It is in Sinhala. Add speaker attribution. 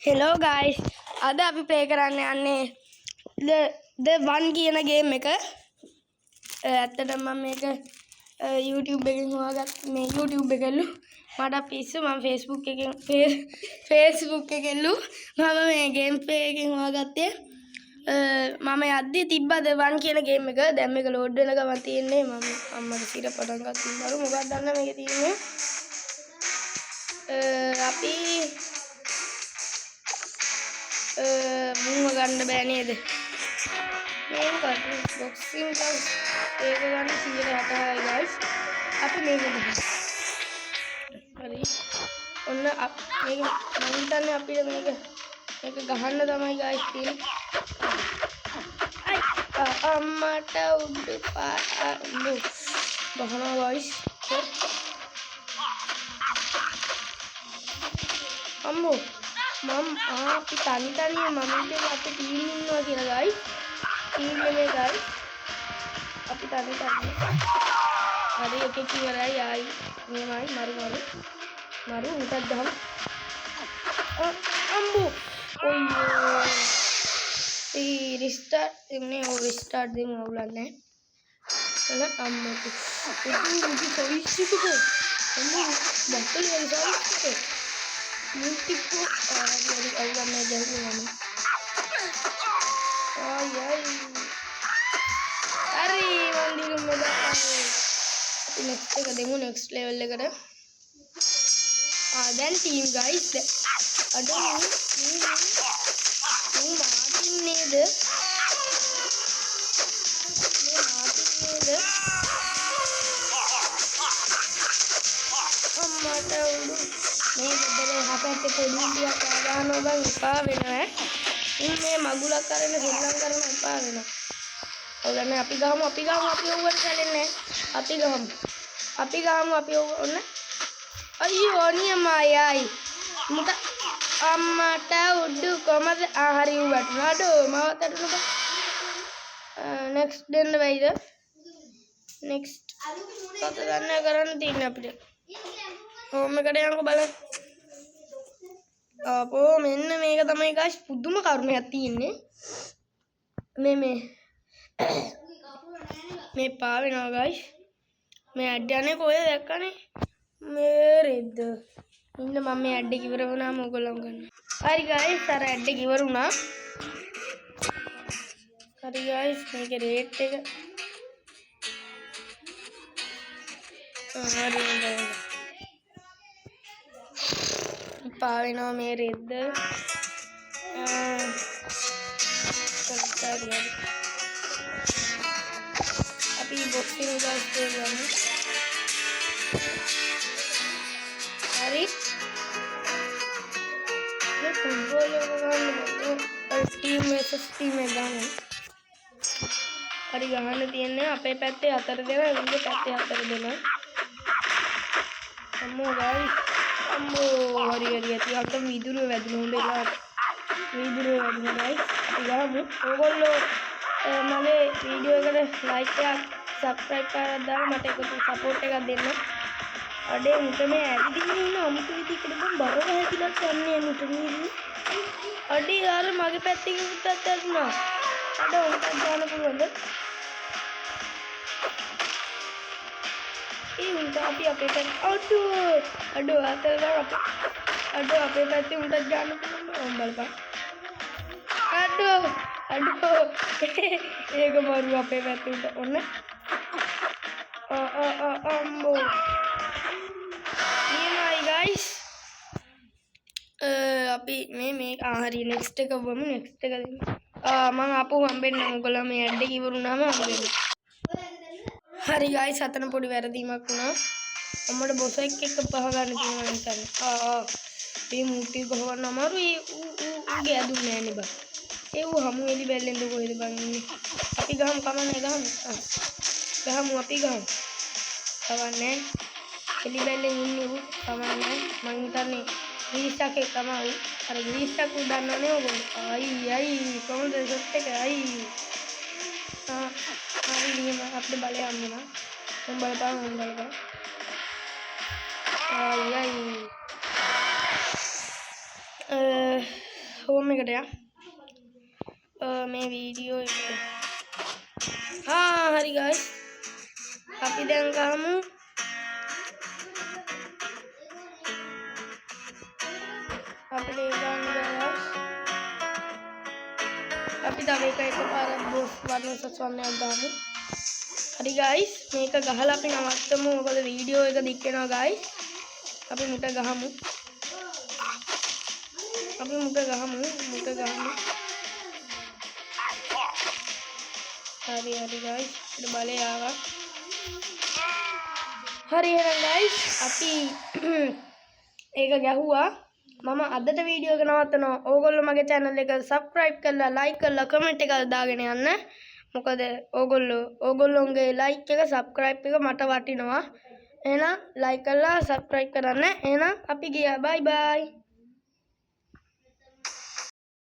Speaker 1: Hello guys, අද අපි ප්ලේ කරන්න යන්නේ the the one කියන ගේම් එක. ඇත්තටම මම මේක YouTube එකෙන් හොයාගත්ත. මේ YouTube එකෙන්ලු, මට පිස්සු, මම Facebook එකෙන්, Facebook එකෙන්ලු මම මේ ගේම් ප්ලේ එකෙන් හොයාගත්තේ. මම යද්දි තිබ්බා the one කියන ගේම් එක. දැන් මේක ලෝඩ් වෙන ගමන් තියෙන්නේ. මම අම්මට සිර පටන් ගත්තා. මරු මොකක්ද දන්න මේකේ තියෙන්නේ. අපි මුංව ගන්න බෑ නේද? මේ මොකක්ද? බොක්සිං ග්ලව්ස්, ඒක ගන්න 166යි ගයිස්. අපි මේක ගමු. හරි. ඔන්න මේක මං හිතන්නේ අපිට මේක මේක ගහන්න තමයි ගයිස් තියෙන්නේ. අයි අම්මට උඩු පාර ගහනවා ගයිස්. අම්මෝ, මම අපි තනි තනිය. මම හිතුවේ අපි ටීම් ඉන්නවා කියලා ගයිස්. ටීම් නෙමෙයි ගයිස්. අපි තනි තනිය. හරි, එකෙක් ඉවරයි ආයි. නියමයි, මරු මරු. මරු උටක් ගහමු. අම්බෝ. ඔයියෝ. ඒ රිස්ටාර්ට් දෙන්නේ. ඔව්, රිස්ටාර්ට් දෙමු, අවුලක් නැහැ. එන අම්මට. උඩු උඩු සයිස් එක බෝ. අම්මෝ, බත්තලේ වගේ සයිස් එක. මුල්ටිකෝ හරි හරි, අවුලක් නැහැ, ගැහුවා මම. ආයි ආයි. හරි, මං දිනුම් මෙදාන්නේ. අපි නෙක්ස්ට් එක දෙමු, නෙක්ස්ට් ලෙවල් එකට. ආ, දැන් ටීම් ගයිස්. අඩෝ, මූ මාටින් නේද? මේ මාටින් නේද? අම්මට උඩු මේ ගෙදර එහා පැත්තේ පොඩි උඩියක් කෑ ගහනවා බං, එපා වෙනවා ඈ. උන් මේ මගුලක් කරගෙන සෙල්ලම් කරන, එපා වෙනවා. ඔව් නෑ, අපි ගහමු, අපි ගහමු. අපි ඔව්වට සැලෙන්නේ නෑ. අපි ගහමු. අපි ගහමු, අපි ඔව් ඔන්න. අයියෝ, නියමයි ආයි. මුට අම්මට උඩු කොමද? ආ හරි, ඌ වැටුණා. අඩෝ, මාවත් වැටුණා බං. නෙක්ස්ට් දෙන්න බැයිද? නෙක්ස්ට් කත දන්නේ කරන්න තියෙන්නේ අපිට. හෝම් එකට යන්කෝ බලන්න. අපෝ, මෙන්න මේක තමයි ගයිස්, පුදුම කරුණයක් තියෙන්නේ. මේ මේ මේ පා වෙනවා ගයිස්. මේ ඇඩ් යන්නේ කොහෙද දැක්කනේ? මේ රෙද්ද. ඉන්න, මම මේ ඇඩ් එක ඉවර වුණාම ඕගොල්ලෝ ගන්න. හරි ගයිස්, අර ඇඩ් එක ඉවර වුණා. හරි ගයිස්, මේකේ රේට් එක හරි හොඳයි. පා වෙනවා මේ රෙද්ද. හරි හරි. අපි බොක්සිං ග්ලව්ස් ගමු. හරි. මේ ෆුට්බෝල් එක ගන්න බෑ. ටීම් වර්සස් ටීම් එක ගමු. හරි, ගහන්න තියෙන්නේ අපේ පැත්තේ හතර දෙනා, උන්ගේ පැත්තේ හතර දෙනා. අම්මෝ ගයිස්. අම්මෝ, හරි හරි ඇති. අත වීදුරුව වැදුණා, හොඳ වෙලාවට. වීදුරුව වැදුණා ගයිස්. අපි ගහමු. ඕගොල්ලෝ මගේ වීඩියෝ එකට ලයික් එකක්, සබ්ස්ක්‍රයිබ් කරලා දාලා මට එකතු සපෝට් එකක් දෙන්න. අඩේ, මුට මේ ඇවිදින්න ඉන්න අමුතු විදිහකට බං, බරව හැදිලත් යන්නේ මුට මේ. අඩේ, අර මගේ පැත්තකින් උටත් ඇදුනා. අඩේ, උන්ටත් ගන්න පුළුවන්ද? ඒ උන්ට අපි අපේ පැත්ත, අඩෝ අඩෝ, අතර දාන්න අපේ, අඩෝ, අපේ පැත්තේ උන්ටත් ගන්න පුළුවන් බං, බලපන්. අඩෝ අඩෝ, ඒක මරු අපේ පැත්තේ උන්ට. ඔන්න ආ ආ ආ, අම්බෝ, නියමයි ගයිස්. අපි මේ මේ ආ හරි, නෙක්ස්ට් එක වමු, නෙක්ස්ට් එක දෙමු. ආ, මං ආපහු හම්බෙන්නම් ඔයගොල්ලෝ මේ ඇඩ් එක ඉවර වුණාම හම්බෙන්න. හරි ගයිස්, අතන පොඩි වැරදීමක් වුණා. අම්මට බොස් එක්ක එක පහ ගන්න තියෙනවා මං හිතන්නේ. ආ ආ, මේ මූටි ගහවන්න අමාරුයි. ඌ ඌ ඌගේ ඇදුන්නේ නෑනේ බං. ඒ ඌ හමු එලි බැල්ලෙන්ද කොහෙද බං ඉන්නේ? අපි ගහමු, කමන්නේ, ගහමු. ගහමු, අපි ගහමු. කවන්නේ එලි බැල්ලෙන් ඉන්නේ ඌ. කමන්නේ, මං හිතන්නේ ග්‍රීස් එකේ තමයි ඌ. අර ග්‍රීස් එක ඌ දන්නවනේ ඔයගොල්ලෝ. අයි අයි, කොහොමද ෂොට් එක? අයි ආ, හරි, නියම, අපිට බලය හම්බුණා. උන් බලපන්, උන් බලපන්. අයි අයි. හෝම් එකට යන්න. මේ වීඩියෝ එක. ආ හරි ගයිස්, අපි දැන් ගහමු. අපිට ඒ ගන්න ගයිස්. අපි තව එක එකපාරක් බොස් 1 vs 1 එකක් ගහමු. හරි ගයිස්, මේක ගහලා අපි නවත්තමු, මොකද වීඩියෝ එක දික් වෙනවා ගයිස්. අපි මුට ගහමු. අපි මුට ගහමු, මුට ගහමු. හරි හරි ගයිස්, අපිට බලය ආවා. හරි එහෙනම් ගයිස්, අපි ඒක ගැහුවා. මම අදට වීඩියෝ එක නවත්තනවා. ඕගොල්ලෝ මගේ channel එක subscribe කරලා, like කරලා, comment එකක් දාගෙන යන්න. මොකද ඕගොල්ලෝගේ like එක, subscribe එක මට වටිනවා. එහෙනම් like කරලා subscribe කරන්න. එහෙනම් අපි ගියා. Bye bye.